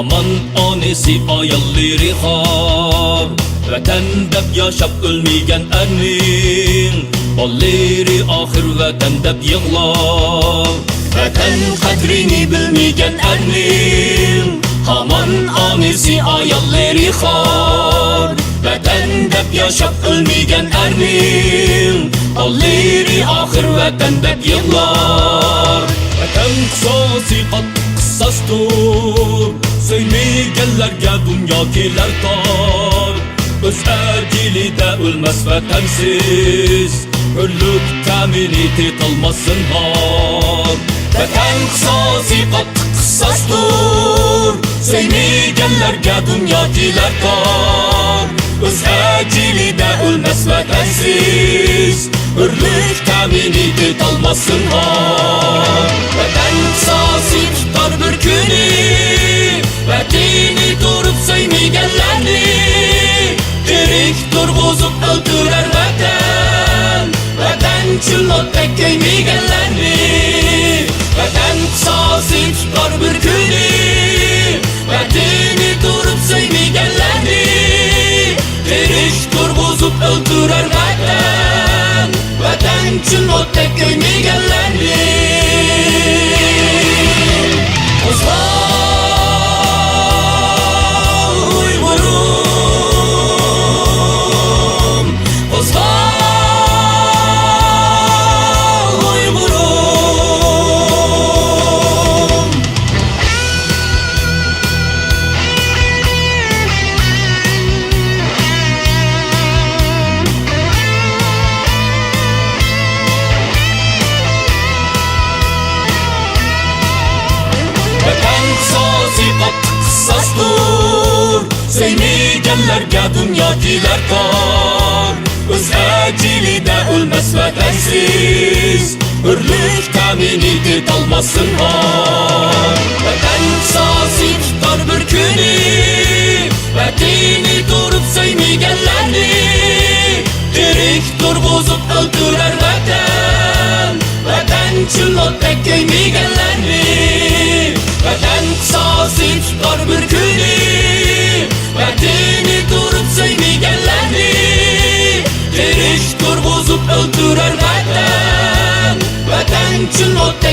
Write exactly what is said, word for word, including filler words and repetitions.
ھامان ئانىسى ئاياللىرى خار. ۋەتەن دەپ ياشاپ ئۆلمىگەن ئەرنىڭ بالىلىرى ئاخىر ۋەتەن دەپ يىغلار. ۋەتەن قەدرىنى بىلمىگەن ئەرنىڭ ھامان ئانىسى ئاياللىرى خار. ۋەتەن دەپ ياشاپ ئۆلمىگەن ئەرنىڭ بالىلىرى ئاخىر ۋەتەن دەپ يىغلار. ۋەتەن قىساسى قاتتىق قىساستۇر، سۆيمىگەنلەرگە دۇنيا كېلەر تار. ئۆز ئەجىلىدە ئۆلمەس ۋەتەنسىز، ھۆرلۈك تەمىنى تېتالماس زىنھار. ۋەتەن قىساسى قاتتىق قىساستۇر، سۆيمىگەنلەرگە دۇنيا كېلەر تار. ئۆز ئەجىلىدە ئۆلمەس ۋەتەنسىز، ھۆرلۈك تەمىنى تېتالماس زىنھار. ۋەتەن قىساسى تۇتار بىر كۈنى، ۋەتىنى تۇرۇپ سۆيمىگەنلەرنى تىرىك تۇرغۇزۇپ ئۆلتۈرەر ۋەتەن. ۋەتەن چىللاتتەك كۆيمىگەنلەرنى ۋەتەن قىساسى تۇتار بىر كۈنى. ۋەتىنى تۇرۇپ سۆيمىگەنلەرنى تىرىك تۇرغۇزۇپ ئۆلتۈرەر ۋەتەن. ۋەتەن چىللاتتەك كۆيمىگەنلەرنى. قوزغال ئۇيغۇرۇم، قوزغال ئۇيغۇرۇم. ۋەتەن قىساسى قاتتىق قىساستۇر، سۆيمىگەنلەرگە دۇنيا كېلەر تار. ئۆز ئەجىلىدە ئۆلمەس ۋەتەنسىز، ھۆرلۈك تەمىنى تېتالماس زىنھار. ۋەتەن قىساسى تۇتار بىر كۈنى، ۋەتىنى تۇرۇپ سۆيمىگەنلەرنى تىرىك تۇرغۇزۇپ ئۆلتۈرەر ۋەتەن. ۋەتەن چىللاتتەك كۆيمىگەنلەرنى، ۋەتەن قىساسى تۇتار بىر كۈنى. ۋەتىنى تۇرۇپ سۆيمىگەنلەرنى تىرىك تۇرغۇزۇپ ئۆلتۈرەر ۋەتەن. ۋەتەن چىللاتتەك